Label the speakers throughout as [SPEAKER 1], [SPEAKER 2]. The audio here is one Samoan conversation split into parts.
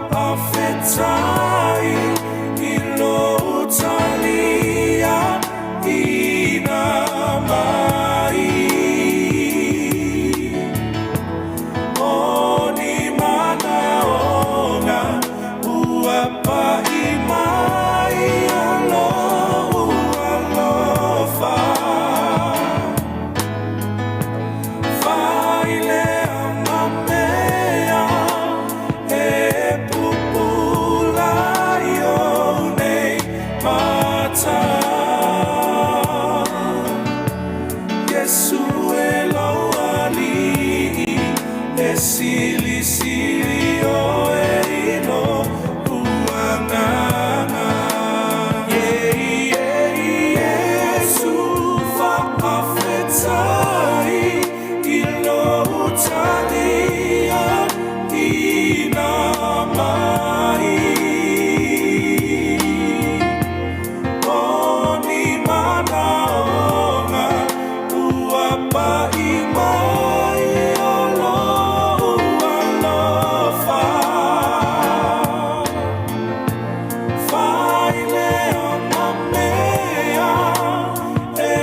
[SPEAKER 1] Faafetai i lou taliaina mai. O ni manaoga ua pa'i mai o lou alofa. Fai lea ma mea e pupula i ou nei mata. Iesu e lou Alii, e silisili oe i lo'u agaga. Yeah, Iesu, faafetai i lou taliaina mai. O ni manaoga ua pa'i mai o lou alofa. Fai lea ma mea e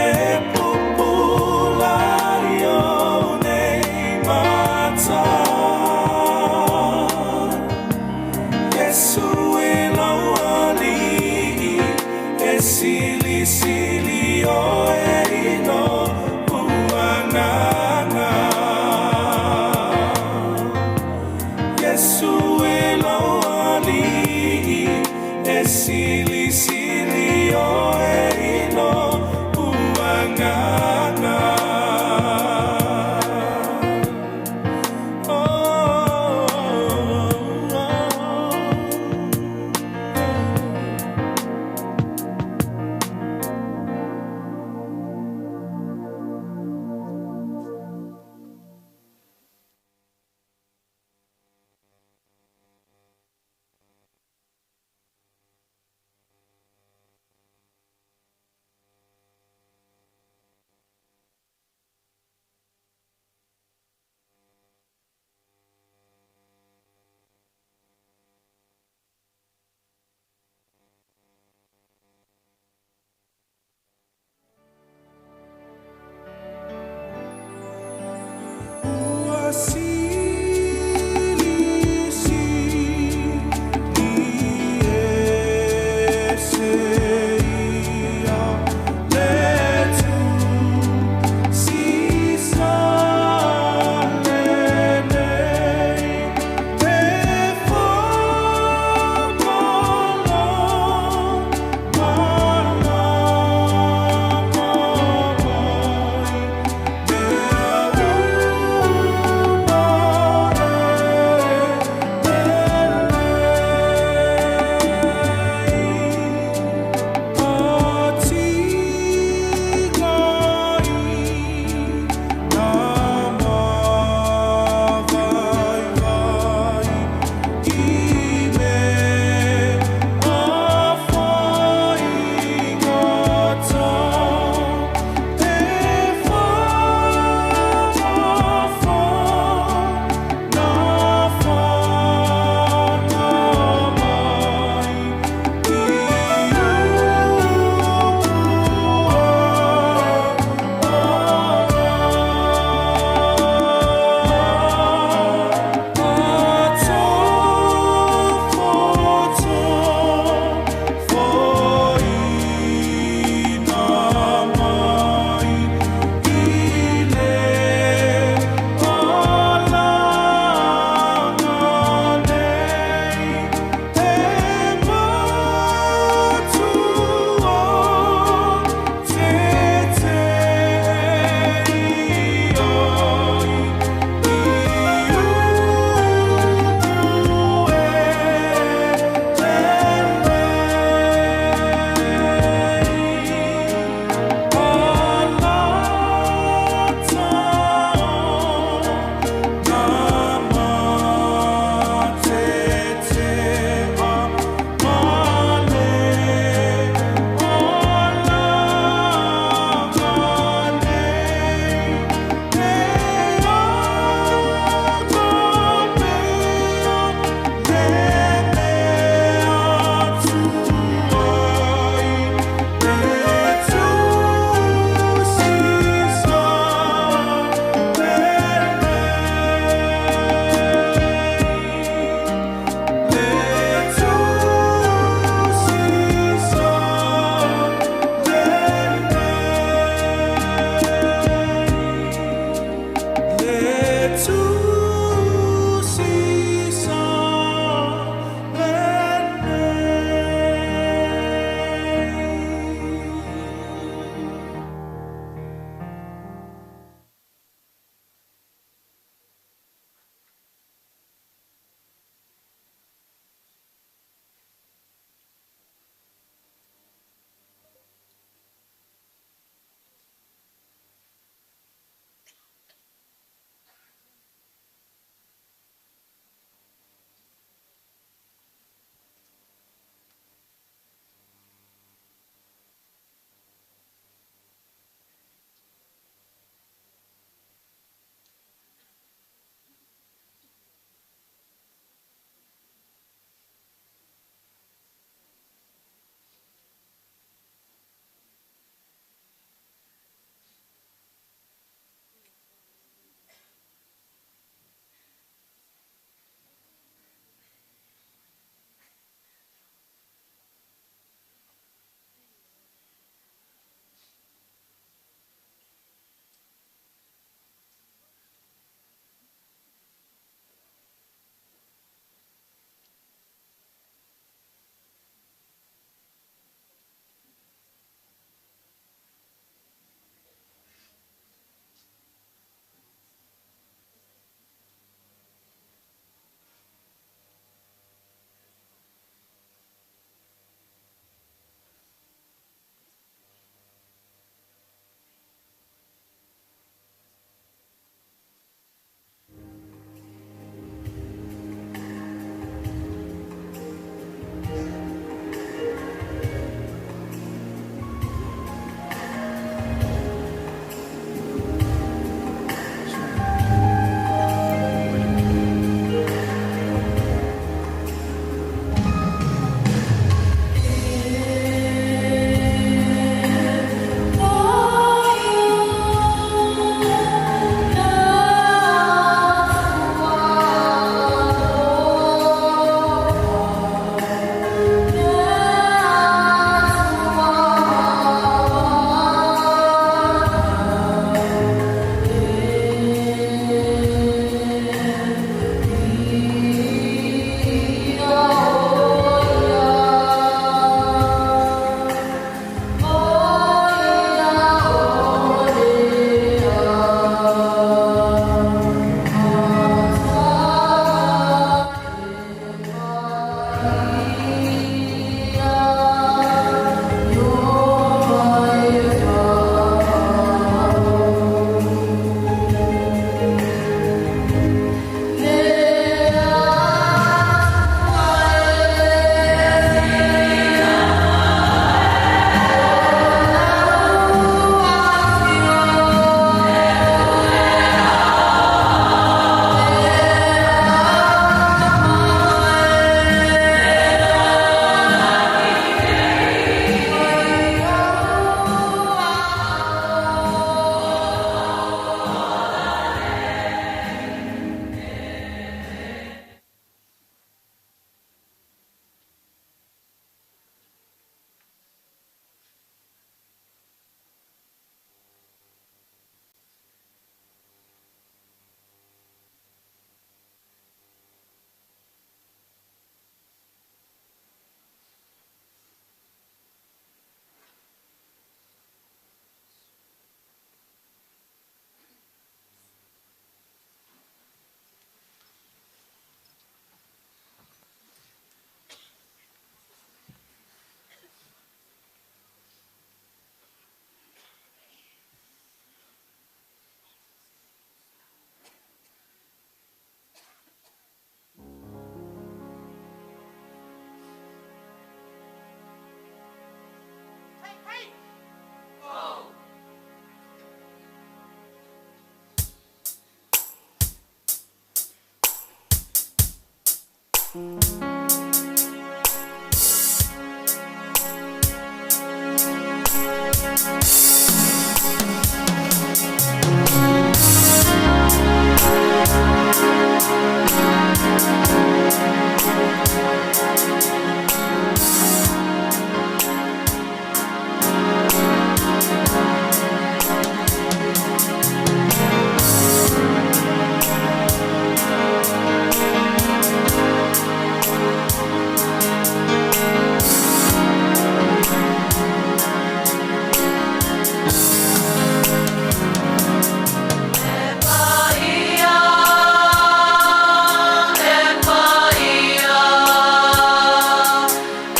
[SPEAKER 1] pupula i ou nei mata. Iesu e lou Alii, e silisili oe i lo'u agaga. Iesu e lou Alii, e silisili oe i lo'u agaga. Oh, oh, oh.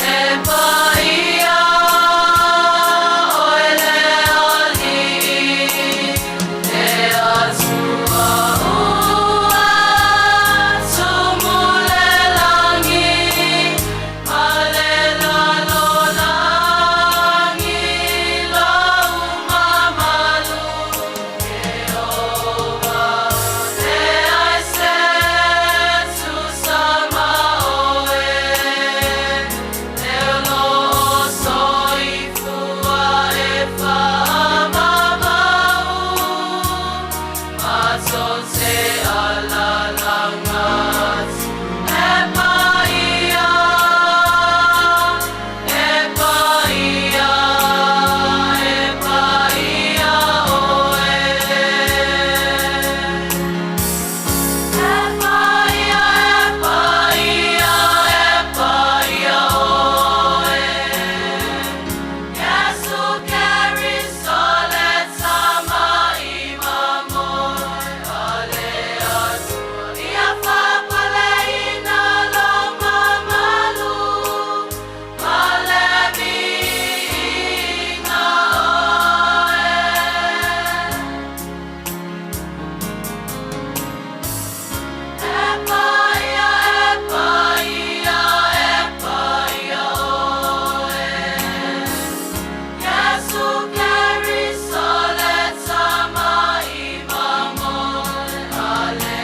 [SPEAKER 1] E paia oe le Alii, e Atua ua tumu le lagi ma le lalolagi i lou mamalu. E leai se tusa ma oe, e o loo soifua e faamamau, matou te alalaga atu. E paia, e paia, e paia oe. E paia, e paia, e paia oe. Iesu Keriso le Tama i mamoe a le Atua. Ia faapaleina lou mamalu ma le viiga oe. E paia, e paia, e paia oe. Iesu Keriso le Tama i mamoe a le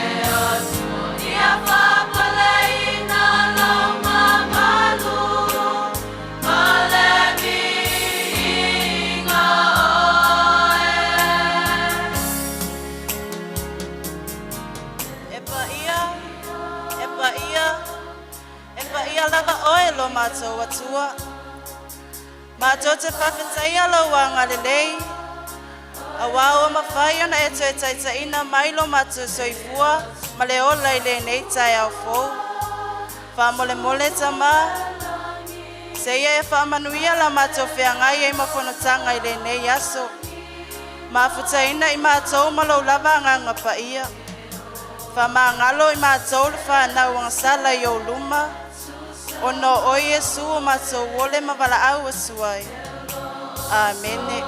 [SPEAKER 1] Atua. Ia faapaleina lou mamalu ma le viiga oe.
[SPEAKER 2] E paia, e paia, e paia lava oe lo matou Atua. Matou te faafetaia lou agalelei, auā ua mafai ona e toe taitaiina mai lo matou soifua ma le ola i lenei taeao fou. Faamolemole Tamā, seia e faamanuia la matou feagai ai ma fonotaga i lenei aso. Mafutaina i matou ma lou lava Agaga Paia. Faamagalo i matou le fanau agasala i ou luma, ona o oe Iesu ua matou ole ma valaau atu ai. Amene.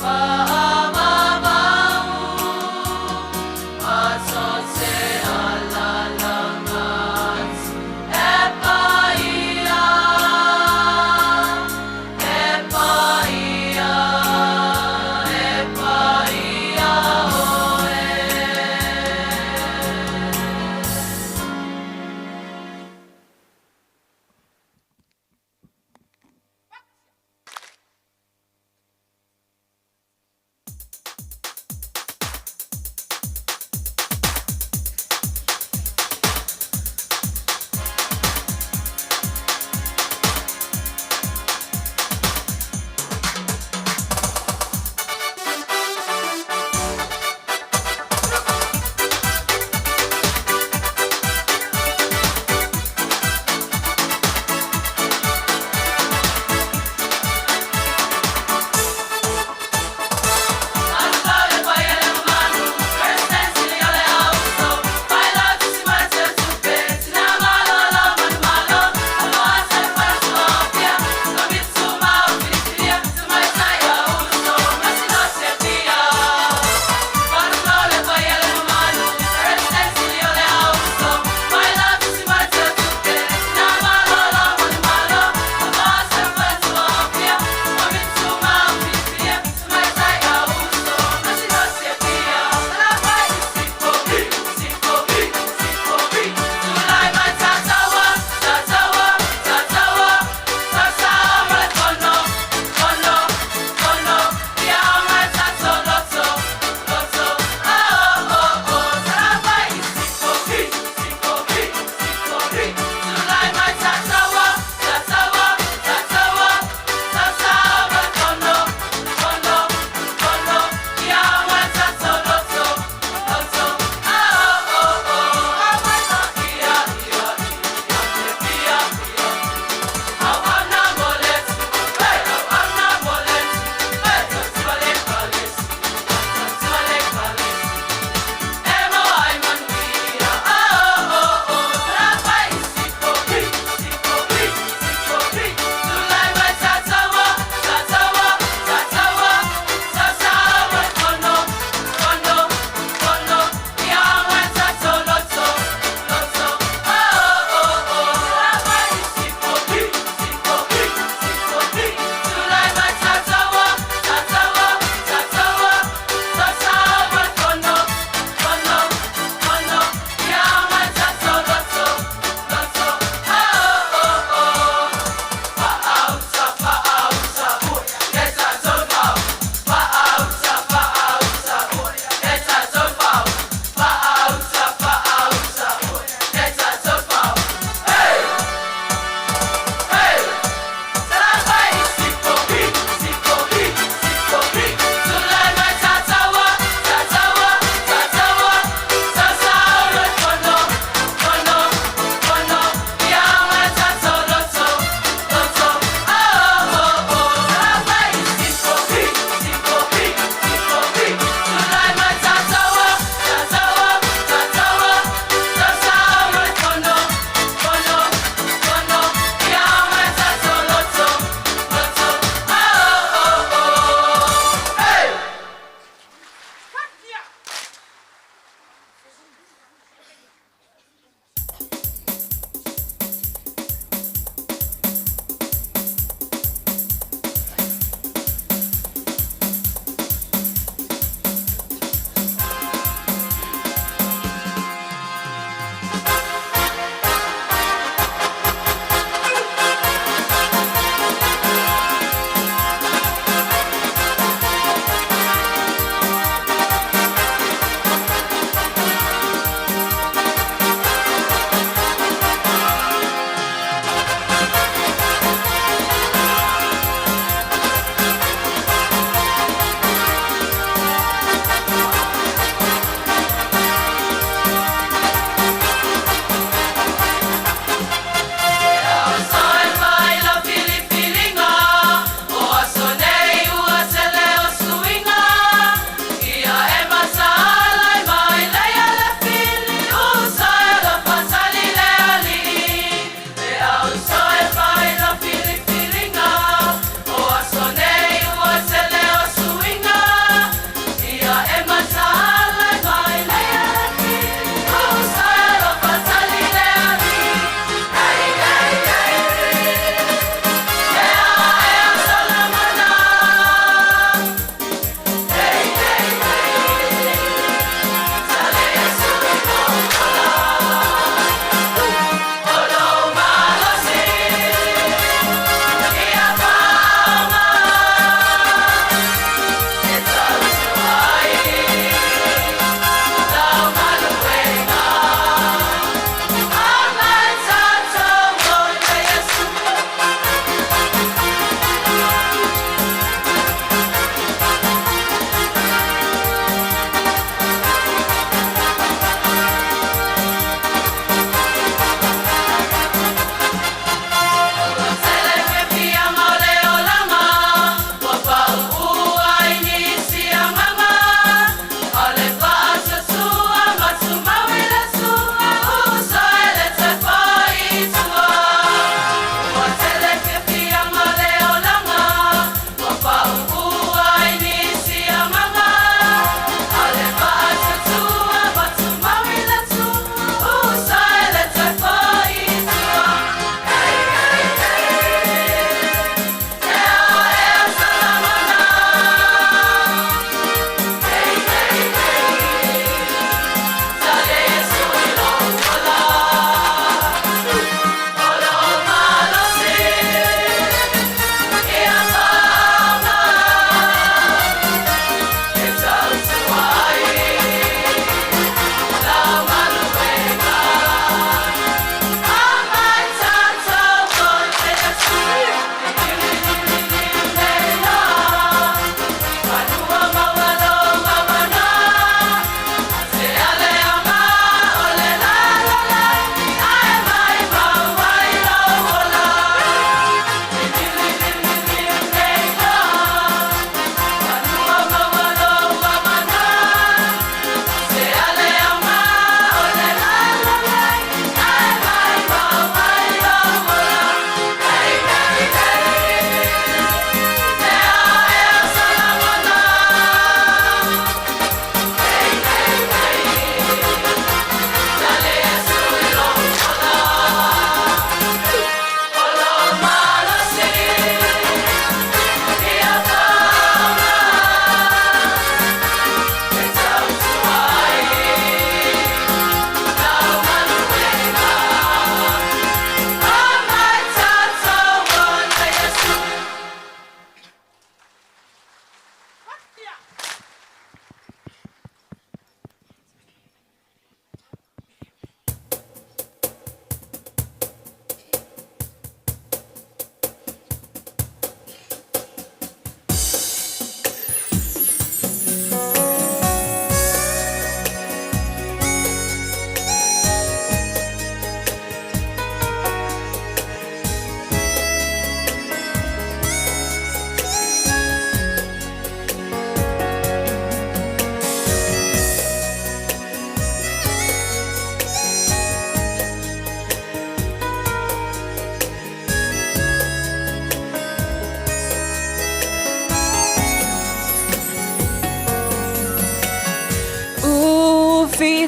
[SPEAKER 1] Faamamau, matou te alalaga atu. E paia, e paia, e paia oe.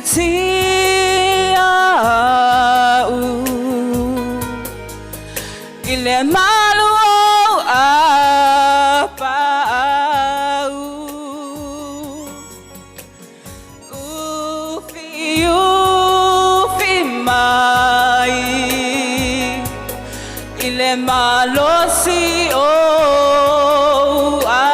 [SPEAKER 3] Tia u I le malu o a pau Ufi ufi mai I le malosi o ao.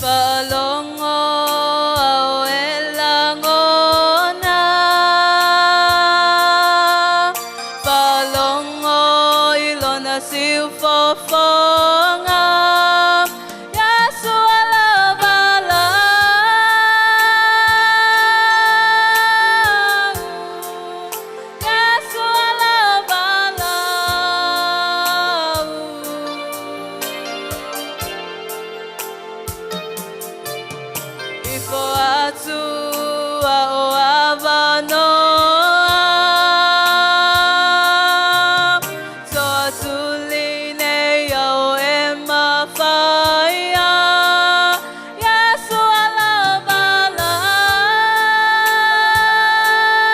[SPEAKER 3] Faalogo au e lagona. Faalogo i lona siufofoga. Iesu e lavalau. Iesu e lavalau. Ifo atu a o avanoa. Soatuli nei au e mafaia. Iesu e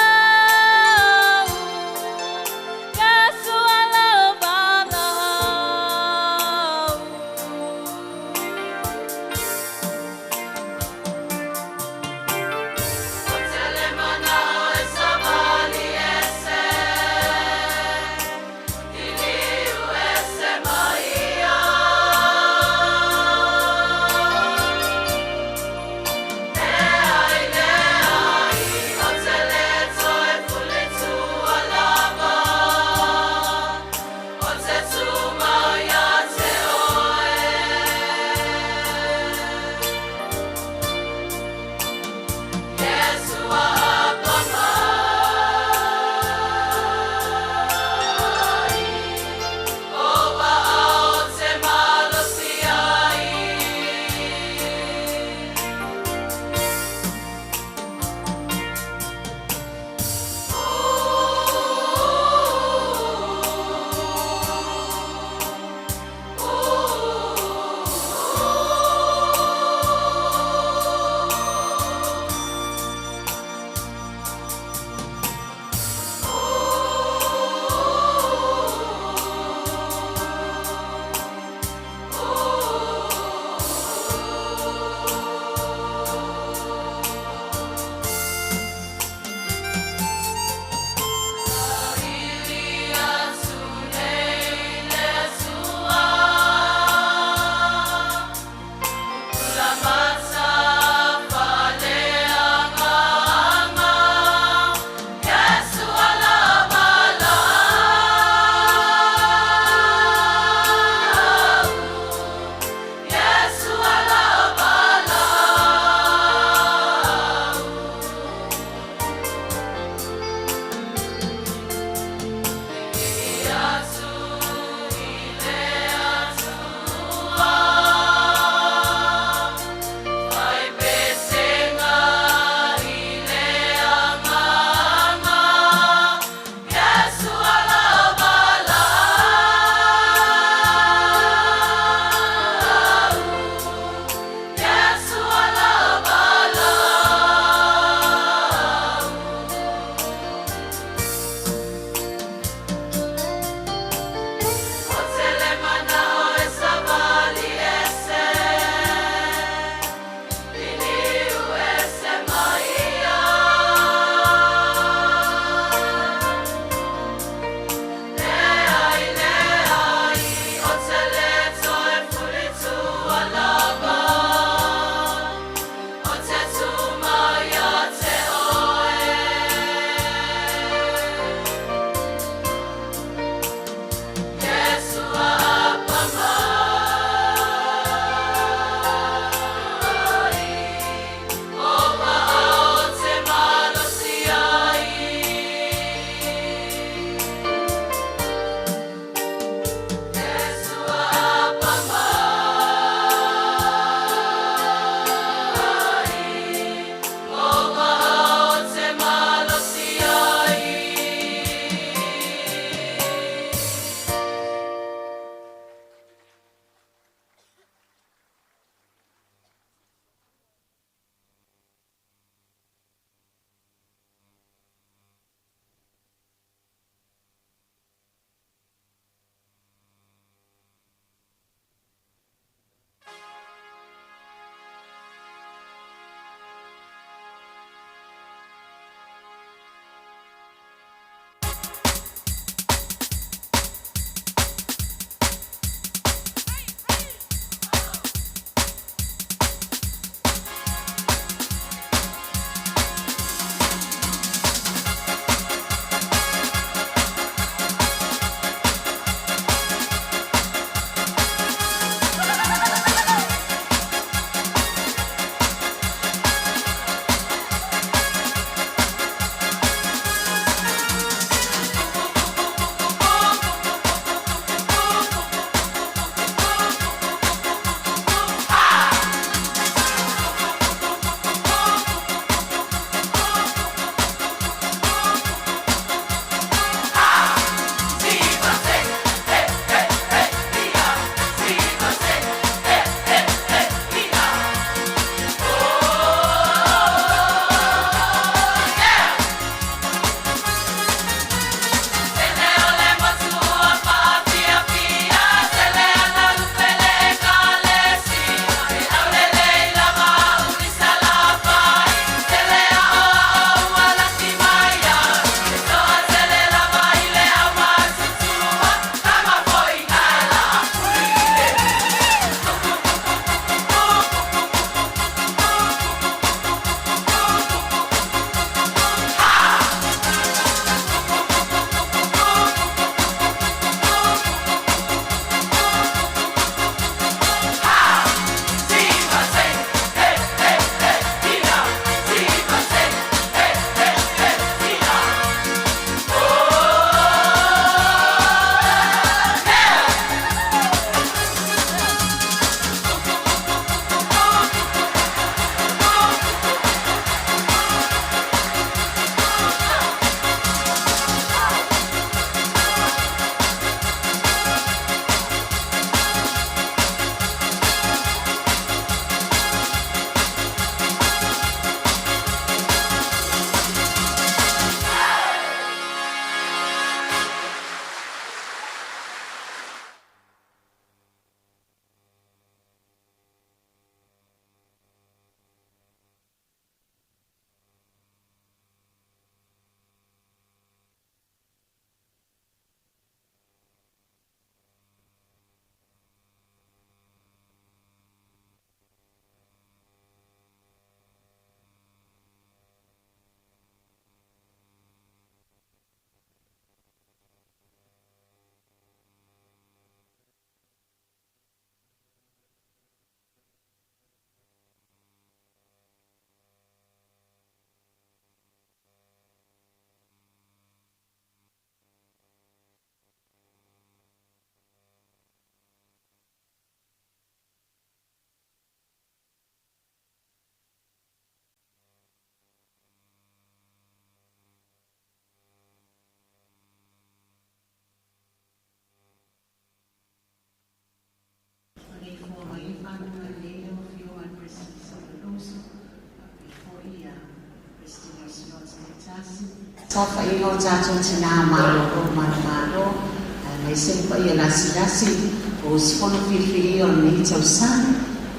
[SPEAKER 3] lavalau. Iesu e lavalau.
[SPEAKER 4] Saofaiga o tatou tinā malolo manumalo aemaise le paia lasilasi o usufono filifilia o lenei tausaga.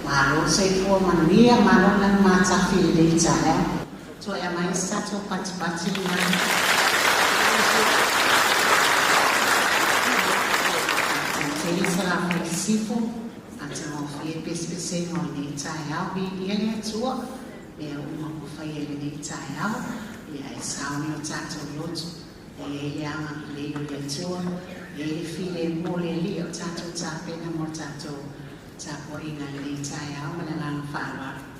[SPEAKER 4] Malo le soifua manuia, malo le lagi matafi i lenei taeao. Toe aumai se tatou patipati lena. Faafetai tele Salafai i Sisifo, matagofie pesepesega o lenei taeao. Viia le Atua i mea uma ua faia i lenei taeao. Ia ae sauni o tatou loto, e i ai le agalelei o le Atua, e i ai le filemu o le Alii o tatou tapena mo le tatou tapuaiga i lenei taeao ma le agaga faaaloalo.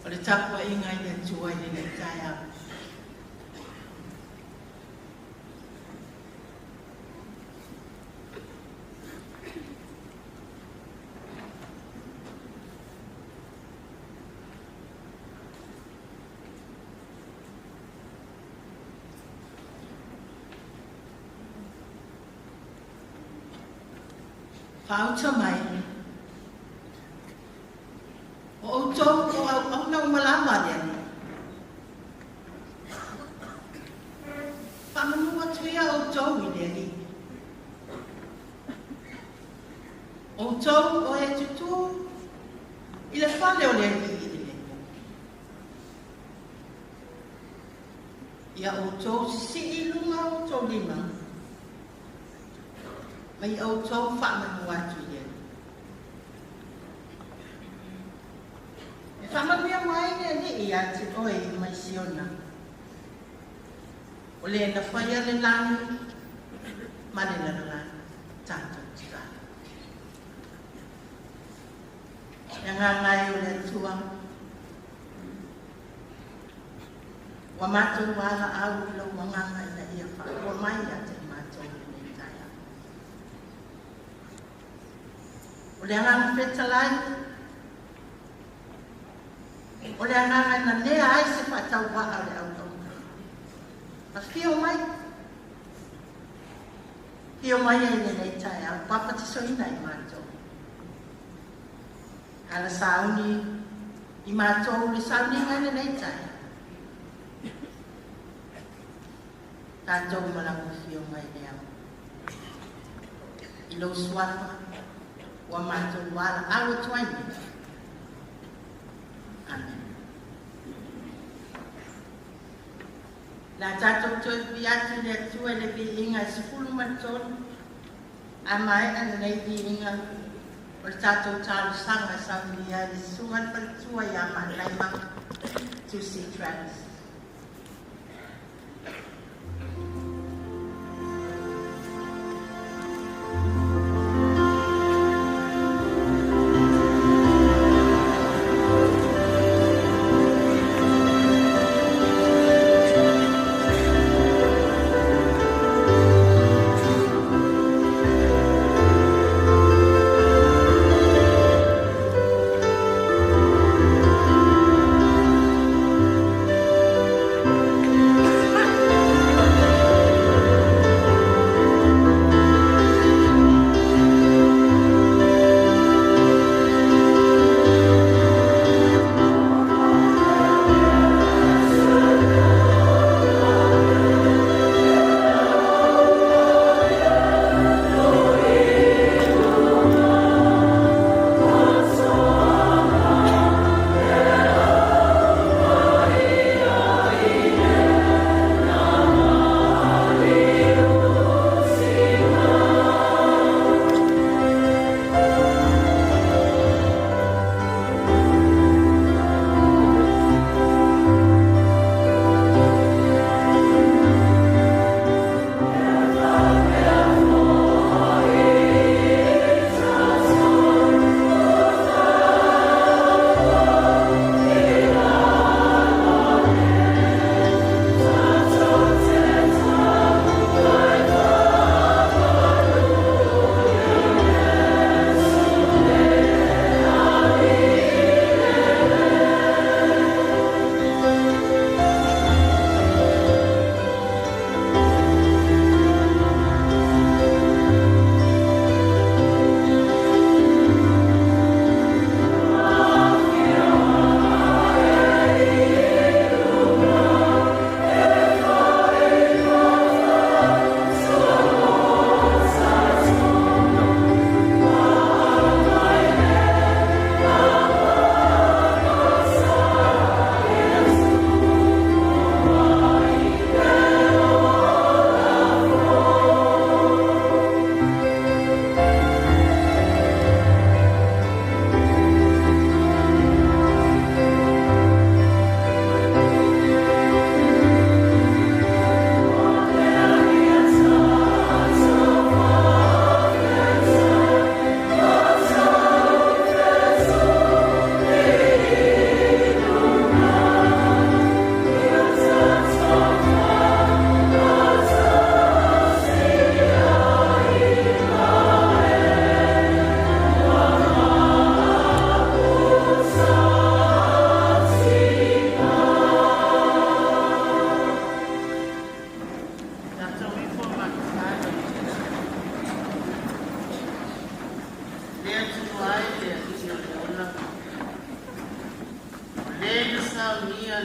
[SPEAKER 5] O le tapuaiga i le Atua i lenei taeao. Faauta mai, o outou o auauna uma lava a le Alii. Faamanu atu ia outou i le Alii. Outou o e tutū i le fale o le Alii i lenei po. Ia outou sisii i luga o outou lima, ma ia outou faamanu atu i le Alii. E faamanuia mai le Alii ia te oe mai Siona, o le na faia le lagi ma le lalolagi, tatou tatalo. Le agaga e o le Atua, ua matou valaau i lou agaga ina ia faaloa mai ia te matou i lenei taeao. O le agaga fetalai, o le agaga e nanea ai se faatauvaa o le auauna. Afio mai, afio mai ai i lenei taeao, papatisoina i matou. Ala sauni i matou le sauniga i lenei taeao. Tatou ma lau afioga i le Ao. I lou suafa, ua matou valaau atu ai nei. Amen. La tatou toe ui atu i le Atua i le viiga e 13, a maea lenei viiga o le tatou talosaga e saunia ai le susuga i le faletua ia Maanaima Tusi Travis.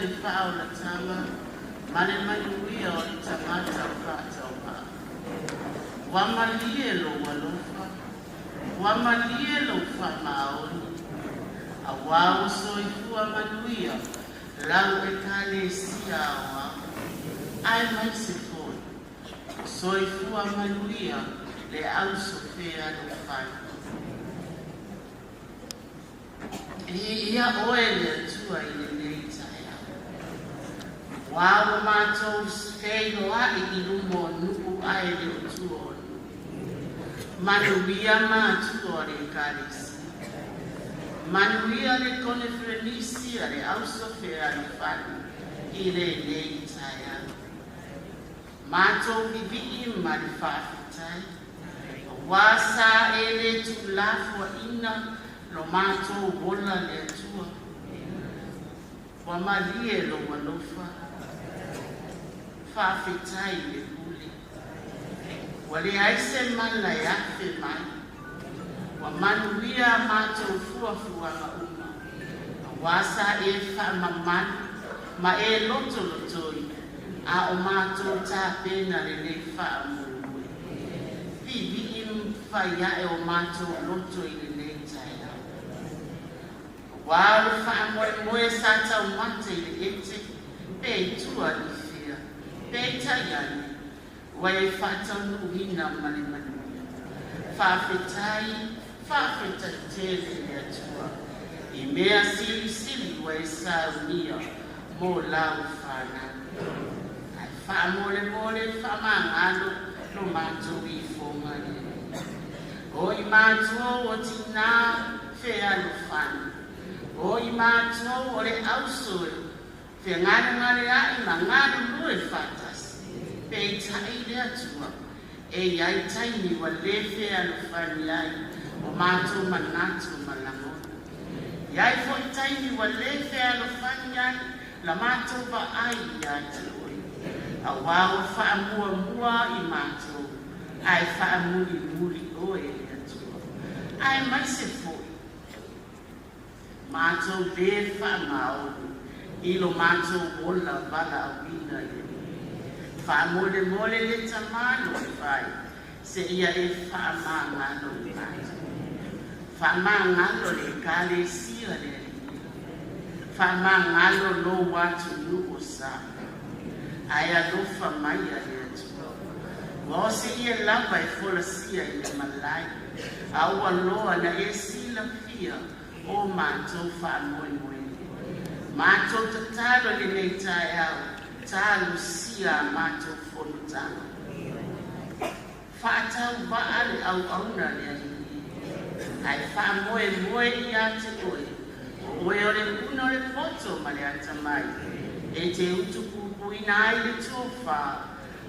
[SPEAKER 5] le faaolataga ma le manuia o le tagata o faatauvaa. Ua malie lou alofa, ua malie lou faamaoni, auā ua soifua manuia lau Ekalesia Aoao, aemaise foi ua soifua manuia le auso fealofani. Viia oe le Atua i lenei taeao. Auā ua matou feiloai i luma o nuu ae le o tua o nuu. Manuia matua o le Ekalesia. Manuia le koneferenisi a le Auso Fealofani i lenei taeao. Matou vivii ma le faafetai, auā sa e le tuulafoaina lo matou ola le Atua. Ua malie lou alofa, faafetai le pule. Ua leai se mala e afe mai, ua manuia a matou fuafuaga uma, auā sa e faamamalu ma e lotolotoi a o matou tapena lenei faamoemoe. Vivii ma faiae o matou loto i lenei taeao. Auā o le faamoemoe sa taumate i le ete pe i tua i fea, peitai ane ua e faataunuuina ma le manuia. Faafetai, faafetai tele le Atua i mea silisili ua e saunia mo lau fanau. Ae faamolemole faamagalo lo matou ifoga le Alii. O i matou o tinā fealofani, o i matou o le auso e fegalegaleai ma galulue faatasi, peitai le Atua e i ai taimi ua le fealofani ai o matou manatu ma lagona. E i ai foi taimi ua le fealofani ai la matou vaai ia te oe, auā ua faamuamua i matou ae faamulimuli oe e le Atua. Aemaise foi matou le faamaoni i lo matou ola valaauina i le faamolemole le Tamā Lo'ofai seia e faamagalo i matou. Faamagalo le Ekalesia le Alii, faamagalo lou atunuu o Samoa, ae alofa mai a le Atua. Ua o se ie lava e folasia i le malae, a ua loa na e silafia o matou faamoemoega. Matou tatalo i lenei taeao, talosia a matou fonotaga. Faatauvaa le auauna le Alii, ae faamoemoe ia te oe, o oe o le puna o le poto ma le atamai, e te utupupuina ai le tofa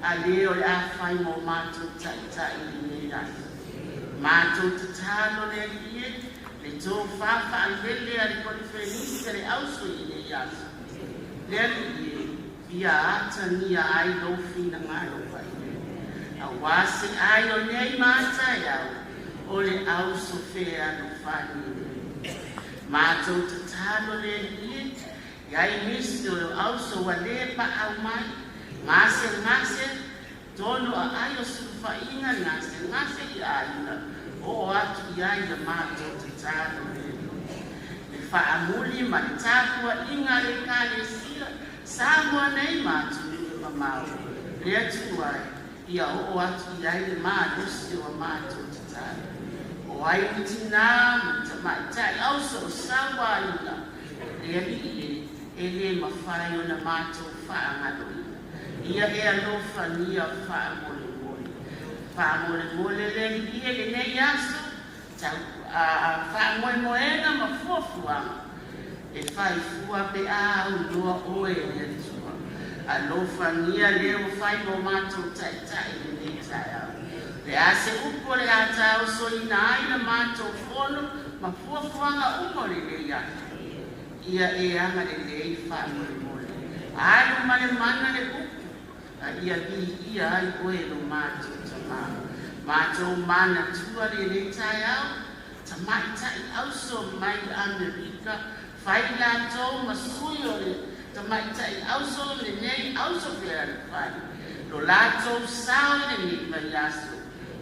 [SPEAKER 5] a le o le a fai mo matou taitai i lenei aso. Matou tatalo le Alii e, le tofa faalele a le koneferenisi a le auso i lenei aso. Le Alii e, ia atagia ai lou finagalo Paia. Auā se ai o nei ma a taeao, o le auso fealofani lenei. Matou tatalo le Alii e, i ai nisi o le auso ua le paau mai, gasegase, tonu aai o sulufaiga gasegase i aiga, oo atu i ai a matou tatalo le Alii. Le faamuli ma le tapuaiga a le Ekalesia Samoa nei ma atunuu e mamao, le Atua e, ia oo atu i ai le malosi o a matou tatalo. O ai ni tinā ma ni tamaitai auso o sauaina, le Alii e, e le mafai ona matou faagaloina. Ia e alofagia faamolemole. Faamolemole le Alii e lenei aso, tau faamoemoega ma fuafuaga, e fai fua pe a aunoa oe e le Atua. Alofagia le ua fai mo matou taitai i lenei taeao. Le a se upu o le a taosoina ai la matou fono ma fuafuaga uma o lenei aso. Ia e agalelei faamolemole. Alu ma le mana le upu, a ia viia ai oe lo matou Tamā. Matou manatua lenei taeao, tamaitai auso mai Amerika, fai latou ma sui o le
[SPEAKER 6] Tamaita'i auso lenei auso fealofani lo latou sao i lenei vaiaso.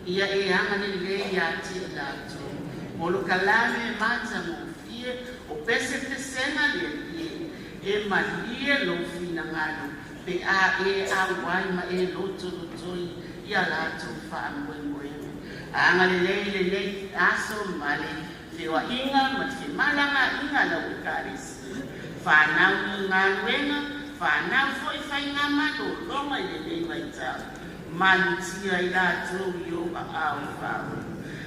[SPEAKER 6] Ia e agalelei ia te i latou polokalame matagofie o pesepesega le Alii e, e malie lou finagalo pe a e auai ma e lotolotoi ia latou faamoemoega. Agalelei lenei aso ma le feoaiga ma le femalagaaiga a lau Ekalesia, fanau i galuega, fanau foi faigamalologa i lenei vaitau, malutia i latou i ou aao faaola.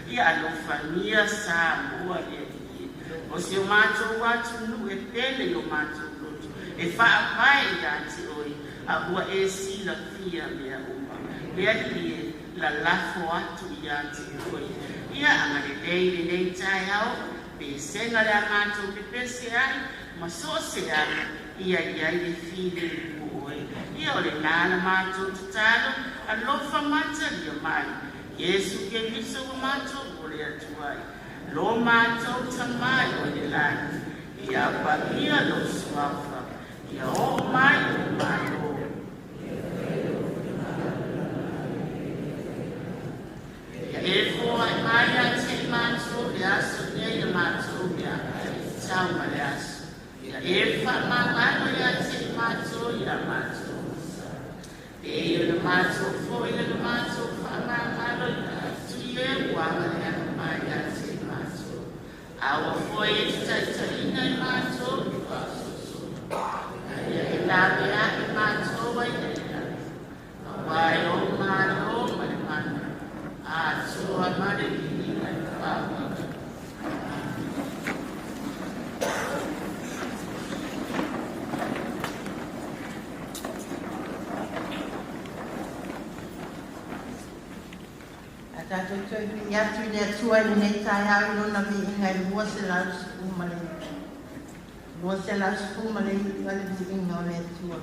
[SPEAKER 6] Ia alofagia Samoa le Alii, o si o matou atunuu e pele i o matou loto e faavae ia te oe, a ua e silafia mea uma. Le Alii e, lalafo atu ia te oe. Ia agalelei lenei taeao, pesega le a matou pepese ai ma so o se aga ia i ai le filemu o oe. Ia o lena la matou tatalo, alofa matalia mai, Iesu Keriso ua matou momoli atu ai. Lo matou Tamā i le lagi, ia paia lou suafa, ia oo mai lou Malo, ia e foai mai ia te i matou i le aso nei le matou meaai e tatau ma le aso. Ia e faamagalo ia te i matou i a matou sa. E pei ona matou foai na matou faamagalo atu i e ua agalega mai ia te i matou. Aua foi e te taitaiina i matou i le faasoasoa. Ae ia e laveai matou ai le lagi. Auā e lou Malo ma le mana, atoa ma le viiga i faavae.
[SPEAKER 5] A tatou toe vivii atu i le Atua i lenei taeao i Lona viiga e 219, 219 le viiga o le Atua.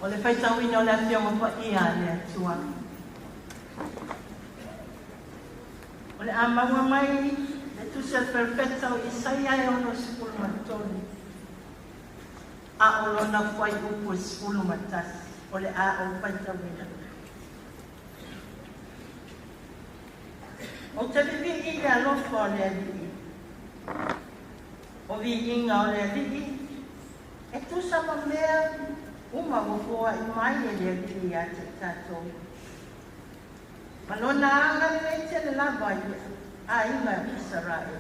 [SPEAKER 5] O le faitauina o le Afioga Paia a le Atua. O le a maua mai le tusi a le Perofeta o Isaia e 63, a o lona fuaiupu e 11, o le a ou faitauina. Ou te vivii i le alofa o le Alii, o viiga o le Alii, e tusa ma mea uma ua foai mai e le Alii ia te i tatou. Ma lona agalelei tele lava i le aiga o Isaraelu.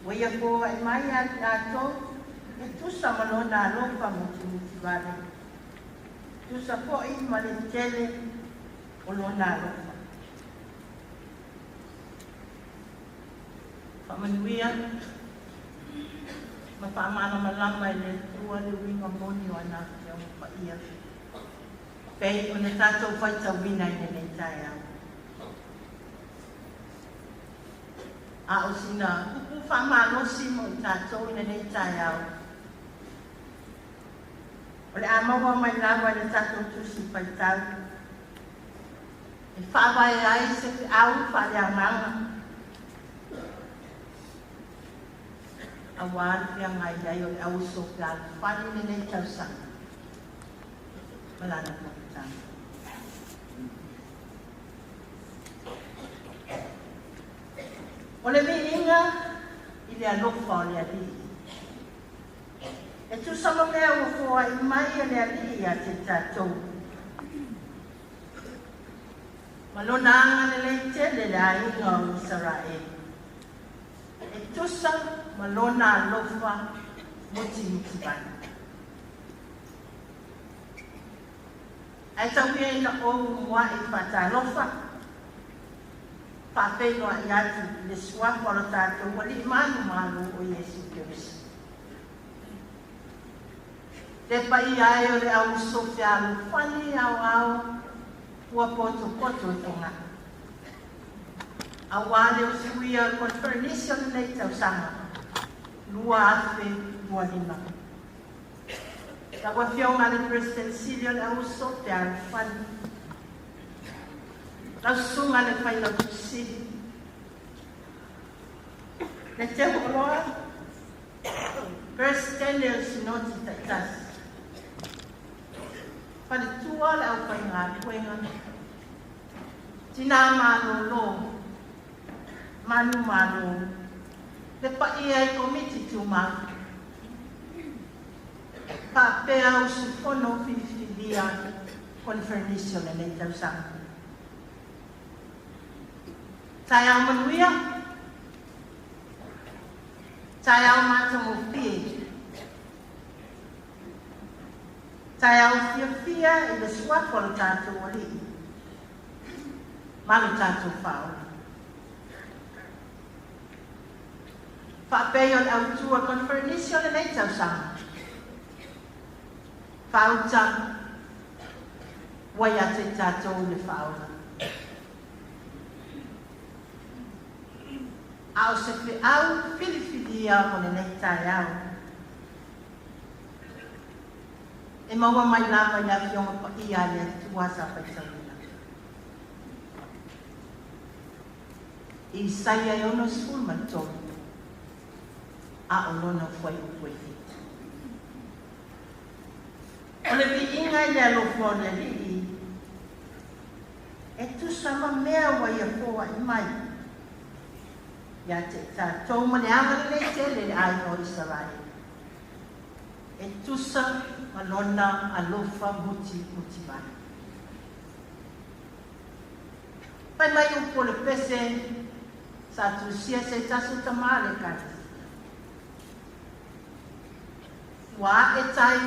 [SPEAKER 5] Ua ia foai mai ia i tatou e tusa ma lona alofa mutimutivale, tusa foi ma le tele o lona alofa. Faamanuia ma faamalamalama e le Atua le uiga moni o ana Afioga Paia, pei ona tatou faitauina i lenei taeao. A o sina upu faamalosi mo i tatou i lenei taeao, o le a maua mai lava i le tatou tusi faitau, e faavae ai se feau faaleagaga, auā le feagai ai o le au uso fealofani i lenei tausaga ma lana fonotaga. O le viiga i le alofa o le Alii, e tusa ma mea ua foai mai e le Alii ia te tatou, ma lona agalelei tele le aiga o Isaraelu, e tusa ma lona alofa mutimutivale. Ae tau ia ina ou muai faatalofa, faafeiloai atu i le suafa o le tatou Alii manumalo o Iesu Keriso. Le paia ai o le au uso fealofani aoao ua potopoto i Fogaa, auā le usuia o le koneferenisi o lenei tausaga 2025. Lau Afioga i le Peresetene Sili o le au uso fealofani, lau susuga i le Failautusi Sili, le Teuoloa, Peresetene o le Sinoti Taitasi, faletua le aufaigaluega, tina malolo, manu malo, le paia i komiti tumau, faapea usufono filifilia koneferenisi o lenei tausaga. Taeao manuia, taeao matagofie, taeao fiafia i le suafa o le tatou Alii ma lo tatou Faaola. Faapei o le autu o le koneferenisi o lenei tausaga, faauta ua ia te i tatou le Faaola. A o se feau filifilia mo lenei taeao, e maua mai lava i le Afioga Paia a le Atua sa faitauina. I Isaia e 63, a o lona fuaiupu e 7. O le viiga i le alofa o le Alii, e tusa ma mea ua ia foai mai ia te i tatou ma le agalelei tele le aiga o Isaraelu, e tusa ma lona alofa mutimutivale. Fai mai upu o le pese sa tusia se tasi o tamā le ekalesia. Ua ae tai,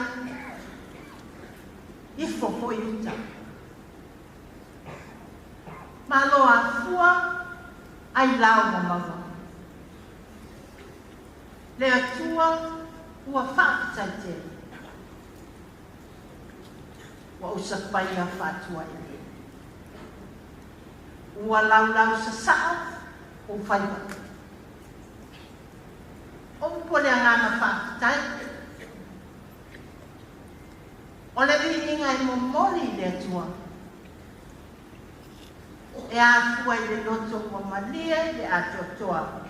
[SPEAKER 5] ifo foi uta. Malo afua, ai lao ua maua. Le Atua ua faafetai tele. Ua ou sapaia faatuaeleele. Ua laulau sasaa ou faiva. O upu o le agaga faafetai. O le viiga e momoli i le Atua e afua i le loto ua malie le atoatoa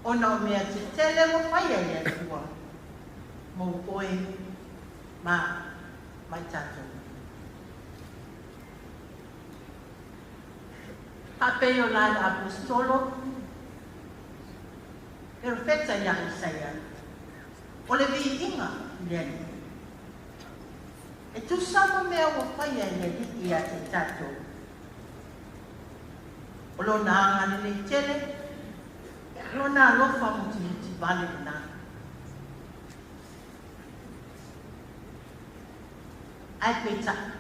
[SPEAKER 5] ona o mea tetele ua faia e le Atua mo oe ma i tatou. Faapei o la le Aposetolo Perofeta ia Isaia, o le viiga i le Alii. E tusa ma mea ua faia e le Alii ia te tatou, o lona agalelei tele, lona alofa mutimutivale lena. Ae peitai,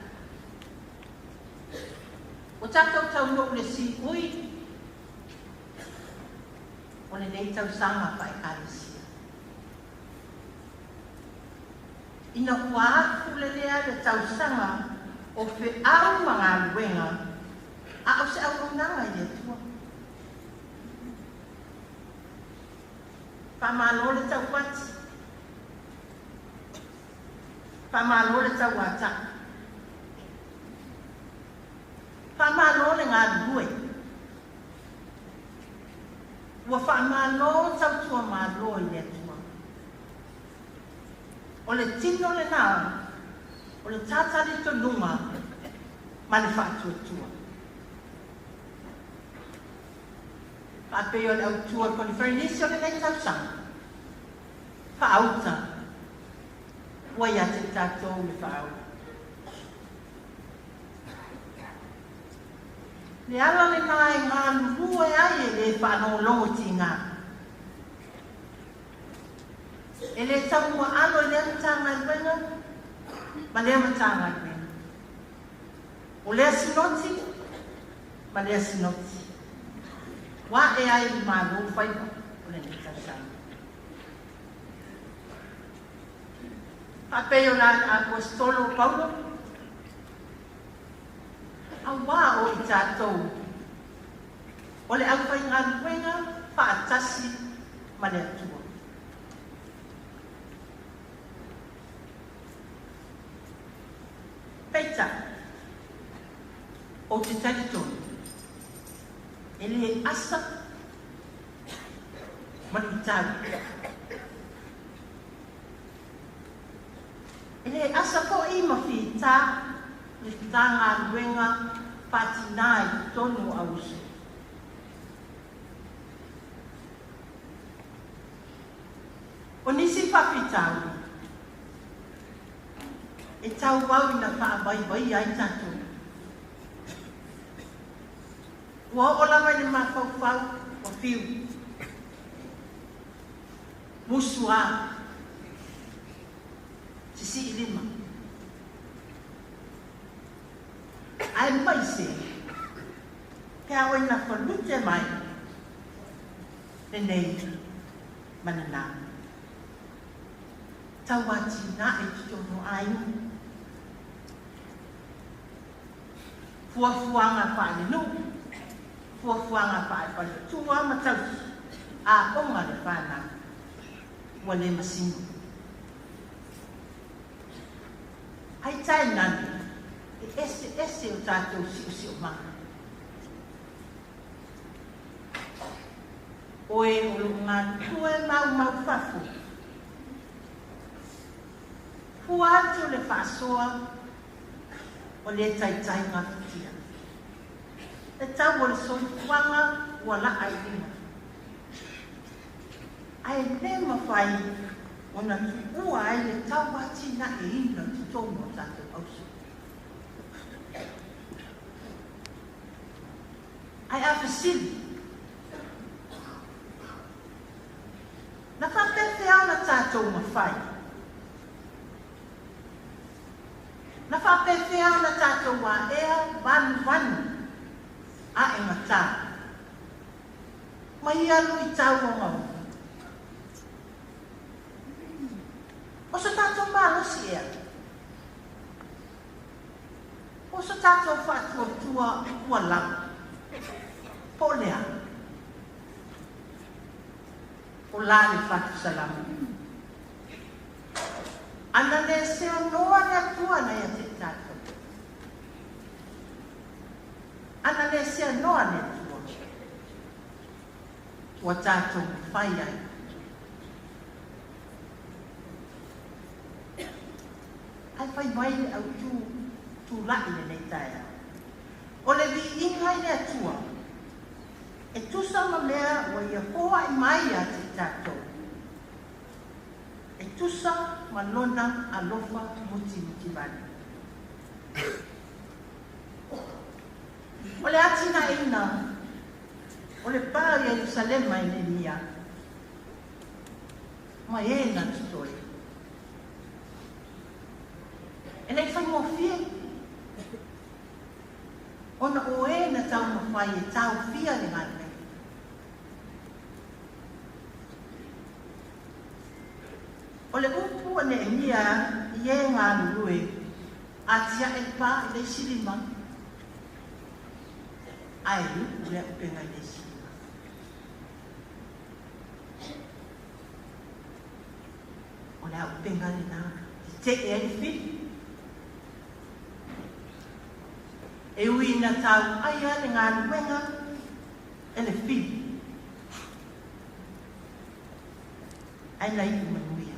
[SPEAKER 5] ua tatou taunuu i le siui o lenei tausaga faale-Ekalesia. Ina ua afulelea le tausaga o feau ma galuega a o se auaunaga i le Atua. Faamalo le taupati, faamalo le tauatai, faamalo le galulue, ua faamalo tautua malo i le Atua. O le tino lena, o le talitonuga ma le faatuatua. Faapei o le autua o le Koneferenisi o lenei tausaga, faauta, ua ia te tatou le faauu. Le ala lena e galulue ai e le faalogologo tiga. E le taumuaalo i lea Matagaluega ma lea Matagaluega. O lea sinoti ma lea sinoti. Ua ae ai i malo faiva o lenei tausaga. Faapei o la le Aposetolo o Paulo, auā o i tatou o le aufaigaluega faatasi ma le Atua. Peitai, ou te talitonu, e le asa ma luitau. E le asa fo'i ma fita le Matagaluega faatinā i totonu o auuso. O nisi faafitauli, e tauau ina faavaivaia ai tatou. Ua oo lava i le mafaufau ua fiu, musu a, sisii lima. Ae maise, pe a oi na falute mai lenei ma lena. Tau atinae i totonu o aiga. Fuafuaga faalenuu, fuafuaga faale-faletua ma tausi, aoga le fanau, ua le masino. Ai tainane, e eseese o tatou siosiomaga. Oe o loo galulue maumau fafo, fua atu le faasoa o le taitai gafatia. Le tau o le soifuaga ua laa i lima. Ae le mafai ona tuua ai le tau atinaeina o totonu o tatou auso. Ae a fesili, na faapefea ona tatou mafai? Na faapefea ona tatou aea vanuvanu ae gata ma ia luitau ogaoga? O so tatou malosi ea? O so tatou faatuatua ua lava? Po o le a? O la le fatu salama. Ana le seanoa le Atua na ia te i tatou. Ana le seanoa le Atua. Ua tatou mafai ai. Ae fai mai le autu tula'i lenei taeao. O le viiga i le Atua, e tusa ma mea ua ia foa'i mai ia te i tatou, e tusa ma lona alofa mutimutivale. O le atinaeina o le pa o Ierusalema e Neemia ma e na totoe. E le'i faigofie, ona o e na taumafai e taofia le galuega. O le upu a Neemia i e galulue atia'e le pa i le isi lima, ae lu'u le auupega i le isi lima. O le auupega lenā, tete'e ai le fili. E ui ina tau'aia le galuega e le fili, ae na iu manuia.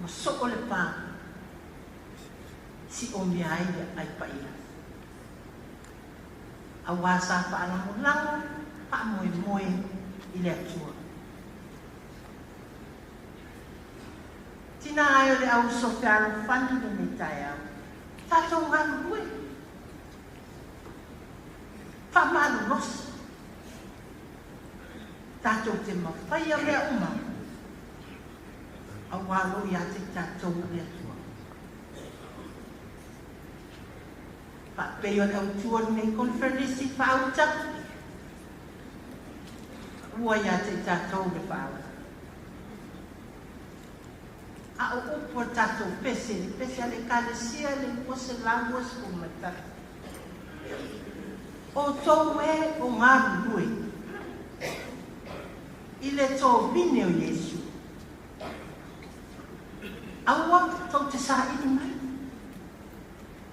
[SPEAKER 5] Ma soo le pa, si'omia ai le aai paia. Auā sa faalagolago faamoemoe i le Atua. Tinā e o le au uso fealofani lenei taeao, tatou galulue, faamalolosi, tatou te mafaia mea uma, auā o loo ia te i tatou le Atua. Faapei o le autu o lenei koneferenisi faauta, ua ia te i tatou le faaola. A o upu a le tatou pese, le pese a le Ekalesia i le 221. Outou e o galulue i le tovine o Iesu, aua tou te saili mai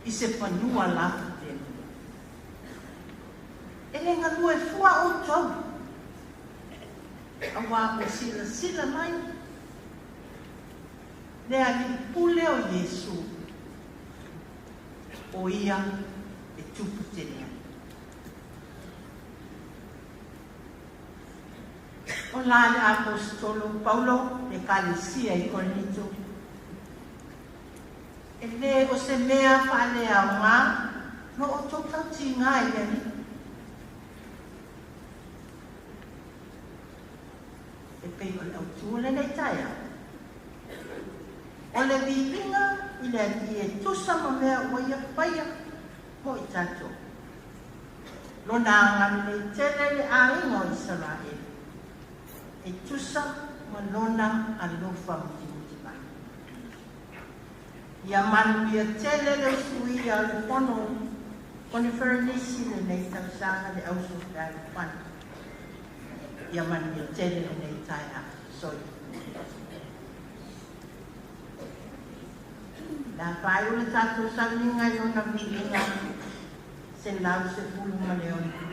[SPEAKER 5] i se fanua lafutele. E le galue fua outou, auā ua silasila mai le Alii Pule o Iesu, o ia e tupu tele ai. O la le Aposetolo Paulo i le Ekalesia i Korinito, e lē o se mea faaleaogā lo outou tautigā i le Alii. E pei o le autū o lenei taeao. O le viiga i le Alii e tusa ma mea ua ia faia mo i tatou. Lona agalelei tele i le aiga o Isaraelu, e tusa ma lona alofa mutimutivale. Ia manuia tele le usuia o le fono koneferenisi lenei tausaga le auso fealofani. Ia manuia tele lenei taeao. Soifua. Le a faaiu le tatou sauniga i lona viiga 116.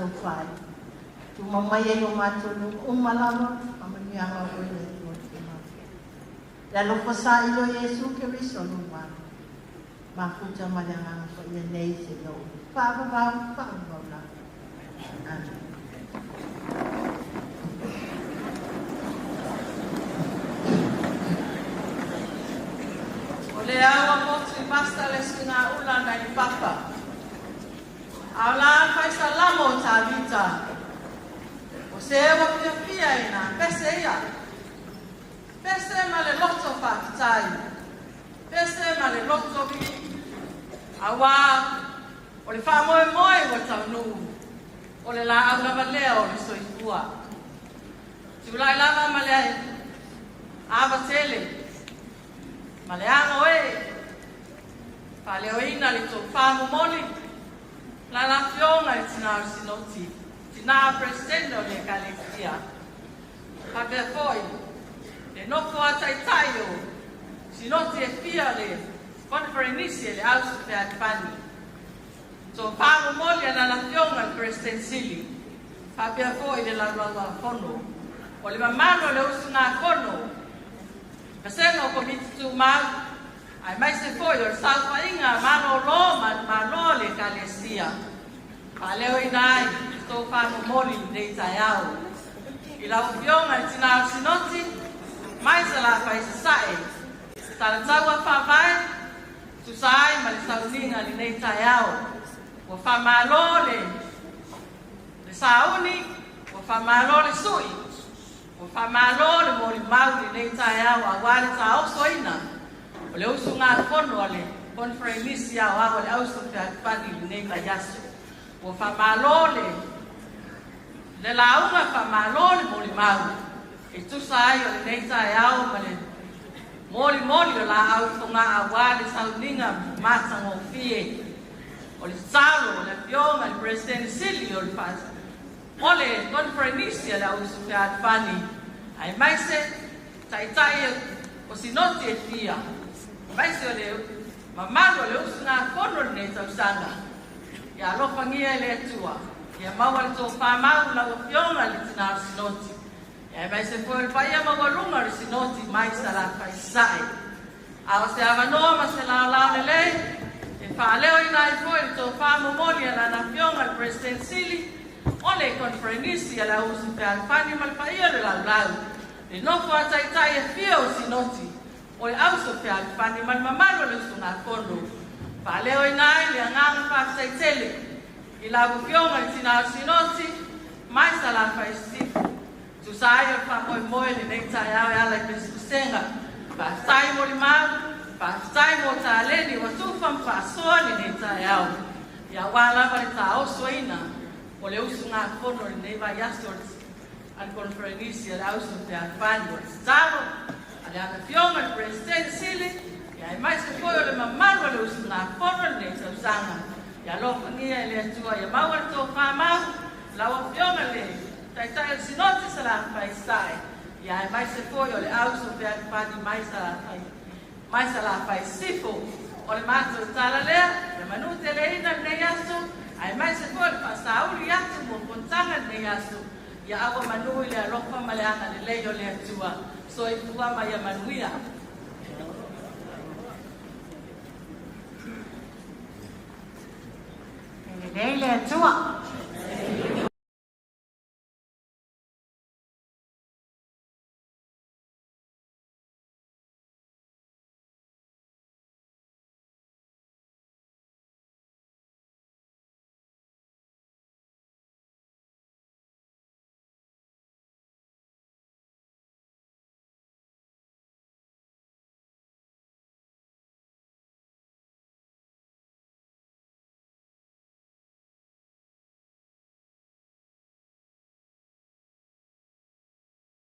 [SPEAKER 5] tatou fai. Tumau mai ai o matou luga uma lava, faamanuiaga o oe le Atua tumau. Le alofa saili o Iesu Keriso lo malo. Mafuta ma le agaga paia nei seia oo i le faavavau, faavavau lava. Amene.
[SPEAKER 2] O lea ua motu i vasa le suigaula nai le papa. A o la fai salamo o Tavita. O se ua fiafia ina pese ia. Pese ma le loto faafetai. Pese ma le loto vivii. Auā o le faamoemoe ua taunuu, o le laau lava lea o le soifua. Tulai lava ma le ava tele ma le ano e faaleoina le tofa momoli la la afioga i tina o le Sinoti, tina Peresetene o le Ekalesia, faapea foi le nofo a taitai o Sinoti e fia le Koneferenisi e le Auso Fealofani. Tofa momoli a le afioga i le Peresetene Sili, faapea foi le Laulau-a-Fono. O le mamalu o le usugafono, Vasega o Komiti Tumau, aemaise foi o le saofaiga malolo manumalo o le Ekalesia. Faaleoina ai le tofa momoli i lenei taeao. I lau Afioga i le Tina o le Sinoti, mai Salafai i Sasae, talataua faavae, tusa ai ma le sauniga i lenei taeao. Ua faamalo le sauni, ua faamalo le sui, ua faamalo le molimau i lenei taeao aua le taosoina o le usugafono a le Koneferenisi Aoao a le Auso Fealofani i lenei vaiaso. Ua faamalo le lauga, faamalo le molimau e tusa ai o lenei taeao ma le molimoli o laau i Fogaa aua le sauniga matagofie o le tatalo o le Afioga i le Peresetene Sili o le Koneferenisi a le Auuso Fealofani, aemaise taitai o Sinoti e fia, aemaise o le mamalu o le usugafono i lenei tausaga. Ia alofagia e le Atua, ia maua le tofamau lau Afioga i le Tina o le Sinoti, aemaise foi o le paia maualuga o le Sinoti mai Salafai i Sasae. A o se avanoa ma se laolao lelei e faaleoina ai foi le tofa momoli a lana Afioga i le Peresetene Sili o le Koneferenisi a le Auuso Fealofani ma le paia o le laulau, le nofo a taitai e fia o Sinoti o le Auso Fealofani ma le mamalu o le usugafono. Faaleoina ai le agaga faafetai tele i lau Afioga i le Tina o le Sinoti mai Salafai i Sisifo, tusa ai o le faamoemoe i lenei taeao e ala i pesepesega. Faafetai molimau, faafetai mo taleni ua tufa ma faasoa lenei taeao, ia aua lava le taosoina o le usugafono i lenei vaiaso a le Koneferenisi a le Auso Fealofani. O le tatalo a le Afioga i le Peresetene Sili, ia aemaise foi o le mamalu o le usugafono i lenei tausaga, ia alofagia e le Atua, ia maua le tofamau lau Afioga i le Taitai o le Sinoti Salafai i Sasae, ia aemaise foi o le Auso Fealofani mai Salafai mai Salafai i Sisifo. O le matou tala lea, ia manuteleina lenei aso, aemaise foi o le faasauli atu mo fonotaga i lenei aso. Ia ava manu i le alofa ma le agalelei o le Atua. Soifua ma ia manuia.
[SPEAKER 4] E lelei le Atua.